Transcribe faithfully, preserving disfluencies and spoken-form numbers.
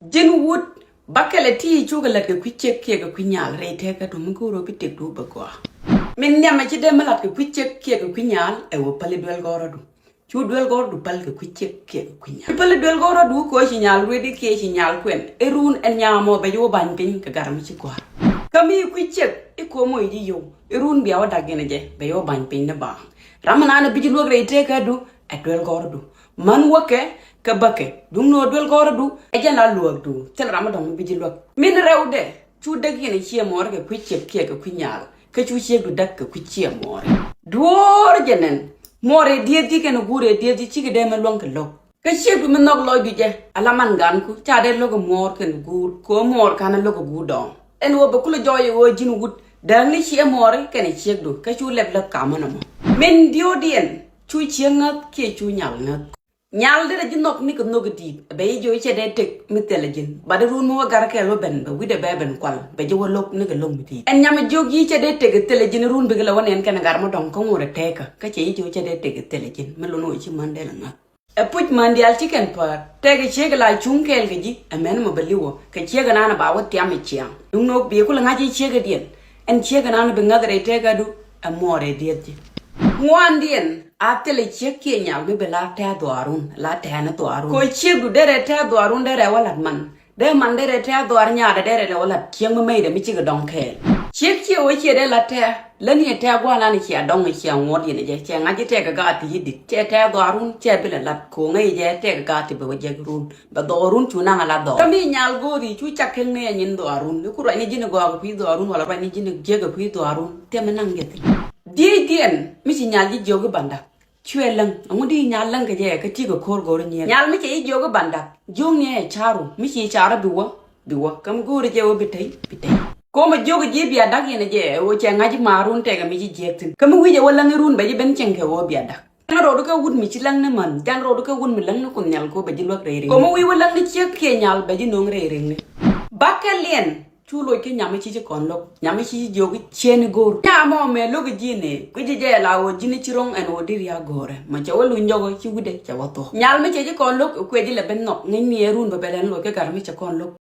Ji̱n wut, bakɛlɛ ti cukɛ lät kɛ kui̱ ciek kiɛ kɛ kui̱ nyal rɛy tëkädu mi go̱o̱r ɣöö bi tëkdu bɛ gɔaa. Min nhiamɛ ci dee mi lat kɛ kui̱ ciek kiɛ kɛ kui̱ nyal ɛ wä päli duel gɔ̱rɔdu. Cu duel gɔ̱rɔdu päl kɛ kui̱ ciek kiɛ kɛ kui̱ nyal. Ci päli duel gɔ̱rɔdu kɛ ɣöö ci nyal rueti kiɛ ci nyal kuɛn. I̱ run ɛn nyam ɔ bɛ ji̱ wä ba̱ny piny kɛ gat mi ci gɔ̱a̱r. Kä mi kui̱ ciek i̱ ko̱o̱m ɔ i̱ ji̱ yio̱w. I̱ run bia wä dak yɛn ɛ jɛ bɛ ji̱ wä ba̱ny piny ni baaŋ. Ram mi naan ɛ bi ji̱ luäk rɛy tëkädu ɛ duel gɔ̱rɔdu. Man wäkɛ kɛ bäkɛ duŋ ni ɣöö duel gɔ̱rɔdu ɛ jɛn la luäkdu. Thil ram mi dɔ̱ŋ mi bi ji̱ luäk. Min rɛwdɛ cu däk yɛn ɛ ciɛ muɔɔri kɛ kui̱ ciek kiɛ kɛ kui̱ nyal. Kä cu ciekdu däk kɛ kui̱ ciɛ muɔɔri. Duɔ̱ɔ̱r jɛ nɛn muɔɔri dieth ji̱ kɛn guur ɛ dieth ji̱ cikɛ dee mi luäŋ kɛ lo̱k. Kä ciekdu mi nhɔk lɔcdu jɛ ala man ganku ca dee lo̱k ɛ muɔɔr kɛn guur kɛ ɣöö muɔɔr ka̱n ɛ lo̱k ɛ guur dɔ̱ŋ. Ɛn ɣöö bɛ kulɛ jɔɔc ɛ ɣöö ji̱n wut dääkni ciɛ muɔɔri kɛnɛ ciekdu kä cu lɛp lät kamä nɔmɔ. Min diɔ̱ɔ̱kdiɛn cu ciek ŋäth kiɛ cu nyal ŋäth. Nyal derɛ ji̱ nhɔk nikɛ nhök i̱ di̱i̱t bɛ ji̱ jiök cɛ dee tëk mi thilɛ ji̱n. Bat i̱ run mi wä gar kɛɛl wä ben bɛ wi̱cdɛ bɛ ben kual bɛ ji̱ wä lo̱k nikɛ lo̱k mi di̱i̱t. Ɛn nyam i̱ jiök ji̱ cɛ dee tëk i̱ thilɛ ji̱n i̱ run bikɛ lɛ wä nɛn kɛnɛ gar mi dɔ̱ŋ kä ŋuɔ̱t ɛ tɛɛkä kä cɛ ji̱ jiök cɛ dee tëk i̱ thilɛ ji̱n mi lon wä ci män dee lɛ ŋäth. Ɛ puc män diaal ci kɛn päär tɛkɛ ciek la cuŋ kɛɛl kɛ ji̱. Ɛ mɛn mɔ bɛ liwɔ kɛ ciek ɛnan ba wä tiam ɛ ciaŋ. Duŋ ni wä bi kulɛ ŋa̱c i̱ ciek ɛ diɛn. Ɛn ciek ɛnan bi ŋäth rɛy tɛɛkädu ɛ muɔɔr ɛ dieth ji̱. Ŋuandiɛn a thilɛ ciek kiɛ nyal mi bi la tɛɛ dhuaarun la tɛɛni dhuaarun. Kɔ ciekdu derɛ tɛɛ dhuaarun derɛ wä lat man. Dee man derɛ tɛɛ dhuaar nyaadɛ derɛ lɛ wä lat ciek mi mɛydɛ mi cikɛ dɔ̱ŋ kɛɛl. Ciek ciɛ wä ciɛ dee la tɛɛ. Läni ɛ tɛɛ gua̱a̱lan cia dɔ̱ŋ cia ŋuɔ̱t yɛn ɛ jɛ cɛ ŋa̱c i̱ tɛɛkɛ gaat ti yi̱t dit cɛ tɛɛ dhɔaarun cɛ bi lɛ lat ko̱ŋä yɛ jɛ tɛɛkɛ gaat ti bɛ wä jek run. Bɛ dhɔɔrun cu naŋ a la dhɔɔr. Kä mi nyal go̱o̱ri cu cak keŋ ni ɛ nyin dhɔaarun i̱ ku ruacni ji̱n ɛ gɔak ɛ kui̱ dhɔaarun wala ruacni ji̱n ɛ jiek ɛ kui̱ dhɔaarun. Thia mi naŋ jɛ thi̱n. Diecdiɛn mi ci nyal ji̱ jiök i̱ banda. Cuɛ läŋ ɛŋu di nyal läŋ kɛ jɛ kä ti kɛ ko̱r go̱r nyier. Nyal mi cɛ ji̱ jiök i̱ banda jiök ni ɛ caru mi ci caru bi wä. Bi wä kä mi go̱o̱ri jɛ wä bi tey bi tey. Ko̱mɛ jiök ji̱ bia dak yɛn jɛ wä cɛ ŋa̱c maarun tɛkɛ mi ji̱ jiɛk thi̱n kä mi wi̱cɛ wä läŋ irun bɛ ji̱ ben cieŋ kɛ wä bia dak. Jan rɔɔdu kɛ wut mi ci läŋ ni män jan rɔɔdu kɛ wut mi läŋ ni kun nhial ko bɛ ji̱ luäk rɛy riŋ. Ko̱mɛ wi̱i̱ wä läŋ ni ciek kiɛ nyal bɛ ji̱ no̱o̱ŋ rɛy riŋ ni. Bakɛ liɛn cu loc kä nyam mi ci ci kɔn lo̱k nyam mi ci ci jiök cieni go̱o̱r. Nyam ɔ mɛ lo̱k ji̱ ni guici jɛ la wä ji̱ ni ci ro̱ŋ ɛn wä di riak go̱o̱rɛ mɛ cɛ wä luny jɔk ci wutdɛ cɛ wä thuɔ̱k. Nyal mi cɛ ji̱ kɔn lo̱k kuɛ ji̱ lɛ ben nhɔk ŋäc mi ɛ run bɛ bɛ lɛn loc kɛ gat mi cɛ kɔn lo̱k.